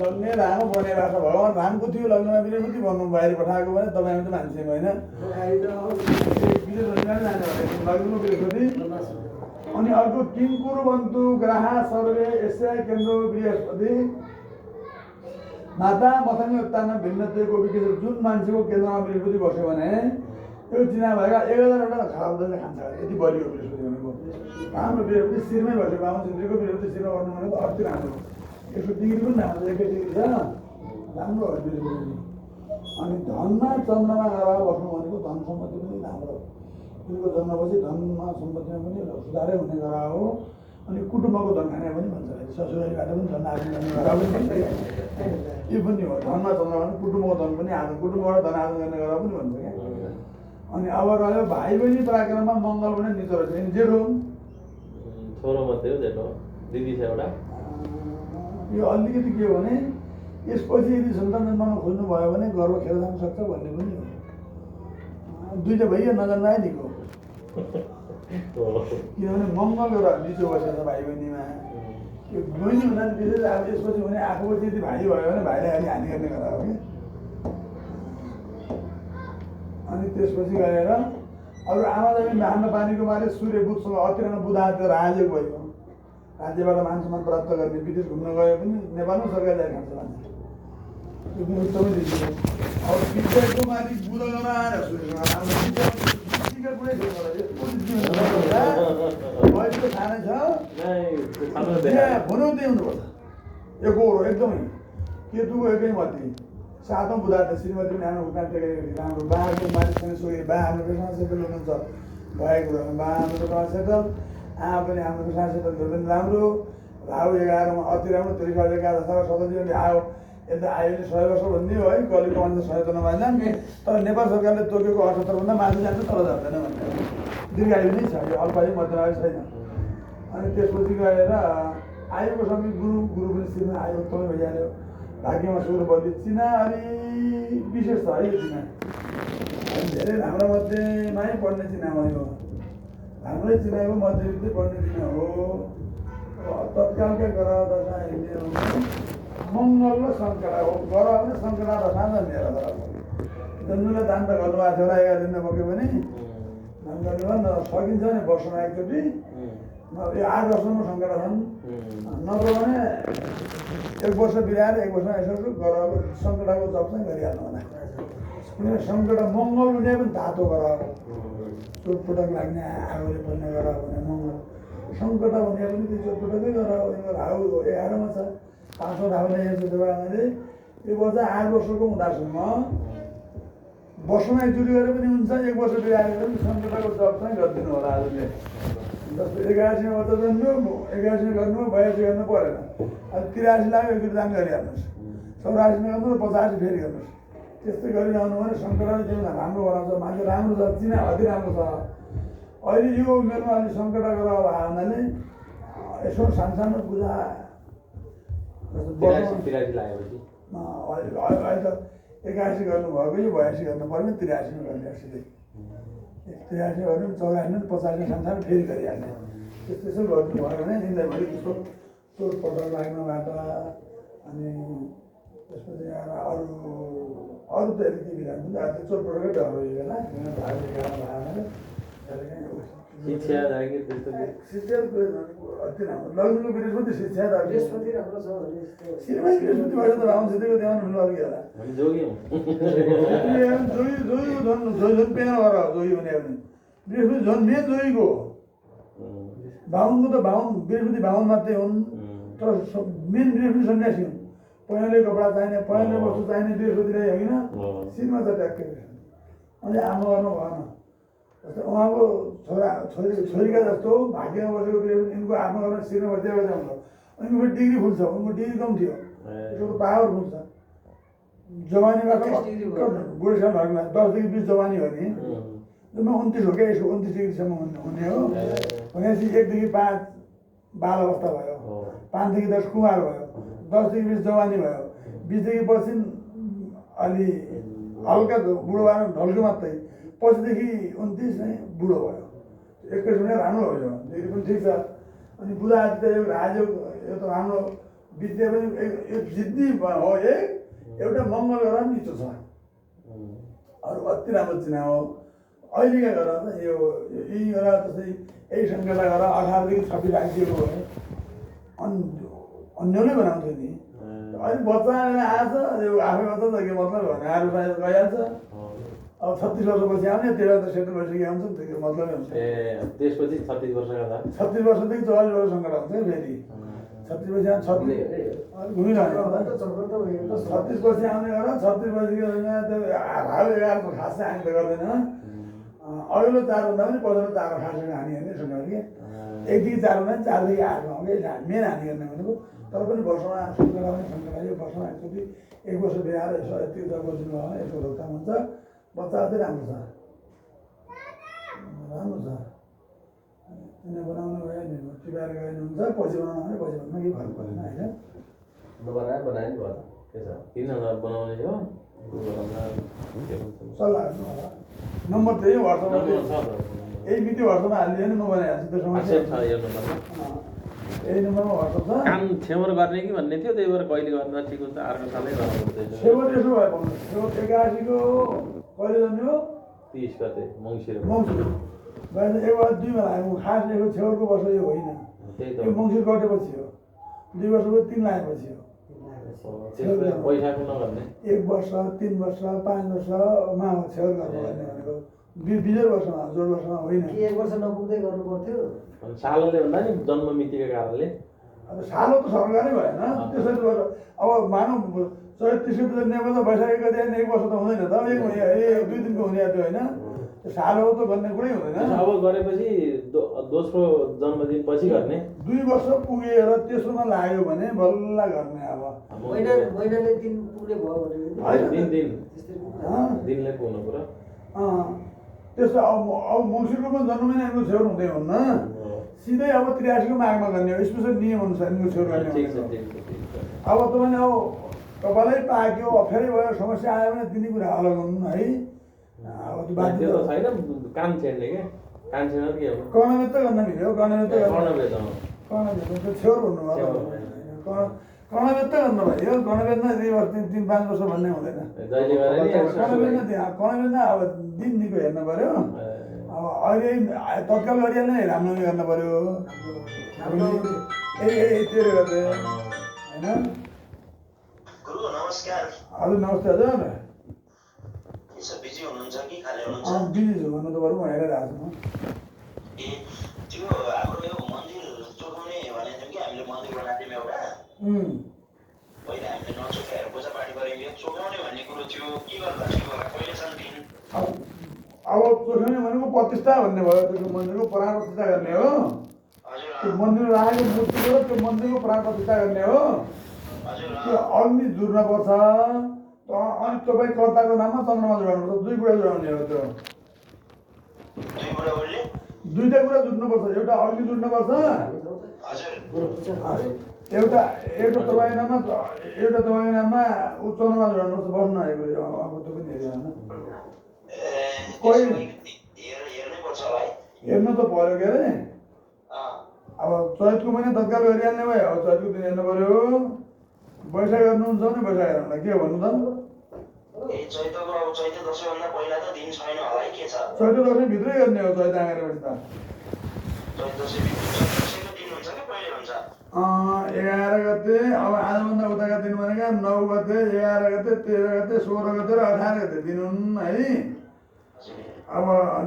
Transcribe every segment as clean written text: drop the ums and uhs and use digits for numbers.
लग्ने लामो बनेर आएको भगवान् रामको थियो लग्नमा बृहस्पति भन्नु बाहिर पठाएको भने तपाईँ त मान्छे होइन लग्नको बृहस्पति। अनि अर्को किङ्कुरु बन्तु ग्राह सर्वे एस्या केन्द्र बृहस्पति माता मथानी उत्तान भिन्नतेको विकेश। जुन मान्छेको केन्द्रमा बृहस्पति बस्यो भने त्यो चिना भएका 1000वटा खाद्य खान्छ यति बलियो बृहस्पति भनेको। राम्रो बृहस्पति शिरमै बस्यो बाहुन छेत्रीको बृहस्पति शिरमा गर्नु भनेको अति राम्रो 100 डिग्री पनि राम्रो 1 डिग्री छ राम्रो हो बृहस्पति। अनि धनमा चन्द्रमा गएर बस्नु भनेको धन सम्पत्ति पनि राम्रो उनको जन्मपछि धनमा सम्पत्तिमा पनि सुधारै हुने गरा हो। अनि कुटुम्बको धन खाने पनि भन्छ ससुरालीबाट पनि धन आर्जन गर्ने गरा पनि भन्छ यो पनि हो। धनमा चन्द्रमा पनि कुटुम्बको धन पनि आर्जन कुटुम्बबाट धन आर्जन गर्ने गरा पनि भन्छ क्या। अनि अब रह्यो भाइ बहिनी पराक्रममा मङ्गल पनि निचो रहेछ जेठो छोरो मात्रै हो जेठो दिदी छ एउटा। यो अलिकति के हो भने यसपछि यदि सन्तान जन्माउन खोज्नु भयो भने गर्व खेर जान सक्छ भन्ने पनि हो। दुईटा भइयो नजन्माए निको किनभने मङ्गल एउटा निचो बसेको छ भाइ बहिनीमा। यो बहिनी हुँदा विशेष अब यसपछि भने आफूपछि यदि भाइ भयो भने भाइलाई अलि हानि गर्ने कुरा हो कि। अनि त्यसपछि गएर अरू आमा जमिन धान्न पानीको मारे सूर्य बुधसँग अतिरिक्त बुधार्थ राजयोग भयो। राज्यबाट मान सम्मान प्राप्त गर्ने विदेश घुम्न गए पनि नेपालमा सरकार जारी खान्छ मान्छे त्यो पनि एकदमै देखियो। अब विद्याको माथि बुधसँग आएर सूर्यसँग वयसको खाने छ बनाउँदै हुनुपर्छ एकहोरो एकदमै केतुको एकै मती 7औं बुधार्थ श्रीमती पनि हाम्रो उठान टेकेको राम्रो बाको मानिससँग सोही बा हाम्रो पेसा सेटल हुनुहुन्छ भएको कुरामा बा हाम्रो पेसा सेटल आमा पनि हाम्रो पेसा सेटल पनि राम्रो। राहु 11मा अति राम्रो 23 आयो यता आयो भने 100 वर्ष भन्ने हो है कलिको मान्छे 100 त नमान्दैन तर नेपाल सरकारले तोकेको 78 भन्दा माथि जान्छ तर जाँदैन भनेर दीर्घायु नै छ यो अल्पायु मध्यमायु छैन। अनि त्यसपछि गएर आयुको समय गुरु पनि श्रीमा आयो उत्तमै भइहाल्यो। भाग्यमा सुरु बदि चिना अलि विशेष छ है यो चिना धेरै राम्रो मध्येमै पढ्ने चिना हो यो हाम्रै चिनाको मध्यवित्तै पढ्ने चिना हो। तत्कालका ग्रह दशा हेर्ने मङ्गल र सङ्कटा हो ग्रह पनि सङ्कटा दशा जन्मिएर जन्मुलाई दान त गर्नुभएको थियो र 11 दिन नबक्यो भने दान गर्नुभयो न सकिन्छ भने वर्षमा एकचोटि यो 8 वर्षमा सङ्कटा छन् नत्र भने 1 वर्ष बिराएर 1 वर्षमा यसो ग्रहको सङ्कटाको जप चाहिँ गरिहाल्नु होला। किनभने सङ्कट मङ्गल हुने पनि धातु ग्रह हो चोटपटक लाग्ने आगोले बल्ने ग्रह भने मङ्गल सङ्कट भने पनि त्यो चोटपटकै ग्रह हो। राहु 11मा छ 5औं राहुले हेर्छ देवाले यो वर्ष 8 वर्षको हुँदासम्म वर्षमा एकचोटि गरेर पनि हुन्छ 1 वर्ष बिराएर पनि सङ्कटको जप चाहिँ गरिदिनु होला आजले। जस्तो 81 वर्ष जन्म्यो 81 गर्नु 82 गर्नु परेन अब 83 लाग्यो एकचोटि दान गरिहाल्नुहोस् 84 गर्नु 85 फेरि गर्नुहोस् त्यस्तै गरिरहनु भने सङ्कटले जीवन राम्रो बनाउँछ मान्छे राम्रो छ चिना अति राम्रो छ। अहिले यो उमेरमा अलि सङ्कट गरेर भयो हुनाले यसो सानो पूजा अहिले त 81 गर्नुभएको यो 82 गर्नु पर्ने 83 गर्ने सिधै 83 गर्नु 84 50 सानो फेरि गरिहाल्ने त्यसो गर्नुभयो भने दिनभरि त्यस्तो चोटपटक लाग्नबाट अनि त्यसपछि आएर अरू त यति बिराम हुन्छ त्यो चोटपटकै डर हो यो बेला शिक्षा जागिर त्यस्तो शिक्षाको अति राम्रो लग्नको बृहस्पति शिक्षा बृहस्पति राम्रो छ भने श्रीमान बृहस्पति भएर त राम सिद्धको ध्यान हुनु अघि होला जोगी झन् प्यारो भएर जोगी भने बृहस्पति झन् मेन जोगीको बाहुनको त बाहुन बृहस्पति बाहुन मात्रै हुन् तर मेन बृहस्पति सन्यासी हुन्। पहेँलो कपडा चाहिने पहेँलो वस्तु चाहिने बृहस्पतिलाई होइन शिरमा छ ट्याक्कै अनि आमा गर्नु भएन उहाँको छोरीका जस्तो भाग्यमा बसेको बृहस्पति यिनको आफ्नो घरमा शिरमा बसिदिएको हुन्छ उनको डिग्री फुल छ उनको डिग्री कम थियो यसको पावरफुल छ जवानीबाट बुढेसम्म भाग्न 10 देखि 20 जवानी हो नि जम्मा 29 हो क्या यसको 29 डिग्रीसम्म हुने हो भनेपछि 1 देखि 5 बाल अवस्था भयो 5 देखि 10 कुमार भयो 10 देखि 20 जवानी भयो 20 देखि पछि अलि हल्का बुढो भएर ढल्को मात्रै 5 देखि 29 नै बुढो भयो 21 भने राम्रो भयो डिग्री पनि ठिक छ। अनि बुधा आदित्य योग राजयोग यो त हाम्रो विद्या पनि एक जिद्दी हो एउटा मङ्गल ग्रह निचो छ अरू अति राम्रो चिना हो अहिलेका ग्रह त यो यी ग्रह जस्तै यही सङ्ख्यालाई ग्रह 18 देखि 26 राखिदिएको भने अन्यले बनाउँथ्यो नि अहिले बच्चा आएछ यो आफै बच्चा त के मतलब भने आएर गइहाल्छ अब 36 वर्षपछि आउने त्यसलाई त सेटल भइसकेको हुन्छ नि त्यो मतलबै हुन्छ त्यसपछि 36 वर्षका था 36 वर्षदेखि 44 वर्षसम्म हुन्छ फेरि 36 पछि आउने घुमिरहने 36 पछि आउने गरेर 36 पछि भाउ 11 को खास चाहिँ हामी त गर्दैन अघिल्लो 4 भन्दा पनि पछिल्लो 4 खास हानि हेर्ने सङ्ख्या के 1 देखि 4 भन्दा पनि 4 देखि 8 मा मेन हानि गर्ने भनेको तर पनि वर्षमा सङ्ख्या पनि सङ्ख्या यो वर्षमा एकचोटि 1 वर्ष बिहार यसो यति जग्गा दिनु भयो भने यसो रोकथाम हुन्छ बच्चा अझै राम्रो छ बनाउनु भयो नि टिपाएर गइनुहुन्छ पछि बनाउनु भने पछि भन्नु केही फरक परेन होइन नबनाए बनाए नि भयो के छ 3000 बनाउने हो सल्लाह गर्नु होला नम्बर त्यही वाट्सएपमा यही मिति वाट्सएपमा हालिदियो नि म बनाइहाल्छु त्यो समस्या छ यो नम्बरमा यही नम्बरमा वाट्सएप छ काम छेवर गर्ने कि भन्ने थियो त्यही भएर कहिले गर्न ठिक हुन्छ अर्को सालै गर्नु पर्दैन छेवर यसो भयो भन्नु छेवर 81 को कहिले जाने हो 30 गते मङ्सिर बाहिर एक वा 2 मा लाग्यो खासएको छेवरको वर्ष यो होइन त्यही त यो मङ्सिर गटेपछि हो 2 वर्षको 3 लागेपछि हो पैसाको नगर्ने 1 वर्ष 3 वर्ष 5 वर्षमा छेवर गर्नु भन्ने भनेको बिजोर वर्षमा जोड वर्षमा होइन 1 वर्ष नपुग्दै गर्नु पर्थ्यो सालले भन्दा नि जन्म मितिको कारणले अब सालो त सरकारै भएन त्यसरी गर्छ अब मानौ 30 नेपाल त भइसकेको थियो 1 वर्ष त हुँदैन त 2 दिनको हुने थियो होइन सालो त गर्ने कुरै हुँदैन अब गरेपछि दोस्रो जन्मदिन पछि गर्ने 2 वर्ष पुगेर तेस्रोमा लाग्यो भने बल्ल गर्ने अब महिनाले दिन पुग्ने भयो भने दिनले पुग्नु पुरा त्यसो अब मङ्सिरको पनि जन्ममै यिनको छेउर हुँदै हुन्न सिधै अब 83 को मागमा गर्ने हो स्पेसल नियम अनुसार यिनको छेउर गर्ने अब तपाईँले अब कपालै पाक्यो अप्ठ्यारै भयो समस्या आयो भने तिनी कुरा अलग हुन् है अब त्यो बाध्य त्यो छैन कान छेड्ने के कान छेड्न के हो कर्णवेद त गर्न मिल्यो कर्णवेद त छेउर भन्नुभयो कर्णवेद त गर्नु भयो कर्णवेदमा 3-5 वर्ष भन्ने हुँदैन कर्णवेदमा अब दिन निको हेर्नु पर्यो अब अहिले तत्काल गरिहाल्ने रामनवमी गर्नु पर्यो तेह्र गते होइन हजुर नमस्ते हजुर बिजी छु भन्नु त बरु म हेरिरहेको छु अब चोखाउने भनेको प्रतिष्ठा भन्ने भयो त्यो मन्दिरको प्राण प्रतिष्ठा गर्ने हो त्यो मन्दिर राखेको मूर्तिको त्यो मन्दिरको प्राण प्रतिष्ठा गर्ने हो त्यो अग्नि जुर्नुपर्छ अनि तपाईँ कर्ताको नाममा चन्द्रमा जोडाउनुपर्छ 2 कुरा जोडाउने हो त्यो 2टा कुरा जुट्नुपर्छ एउटा अग्नि जुट्नुपर्छ एउटा तपाईँको नाममा चन्द्रमा जोडाउनुपर्छ बस्नु आएको अब त्यो पनि हेरिहाल्नु हेर्नु त पर्यो के अरे अब चैतको महिना तत्काल गरिहाल्ने भयो अब चैतको दिन हेर्नु पर्यो वैशाख गर्नुहुन्छ भने वैशाख हेर्नु के भन्नु त चैत दसैँ भित्रै गर्ने हो चैत आँगेपछि त 11 गते अब आजभन्दा उताका दिन भनेका 9 गते 11 गते 13 गते 16 गते र 18 गते दिन हुन् है अब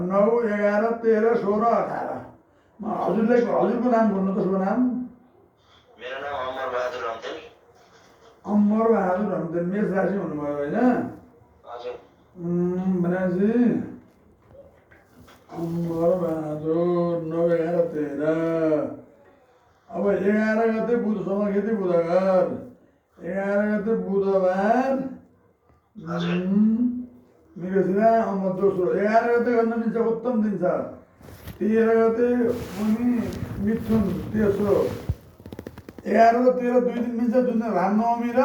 9 11 13 16 18 हजुरको नाम भन्नु त शुभ नाम मेरो नाम अमर बहादुर रम्तेल मेष राशि हुनुभयो होइन भनेपछि अमर बहादुर 9 11 13 अब 11 गते बुध सोमखेती बुधबार 11 गते बुधबार मृगशिरा अमर दोस्रो 11 गते गर्न मिल्छ उत्तम दिन छ 13 गते पनि मिथुन तेस्रो 11 र 13 2 दिन मिल्छ जुन रामनवमी र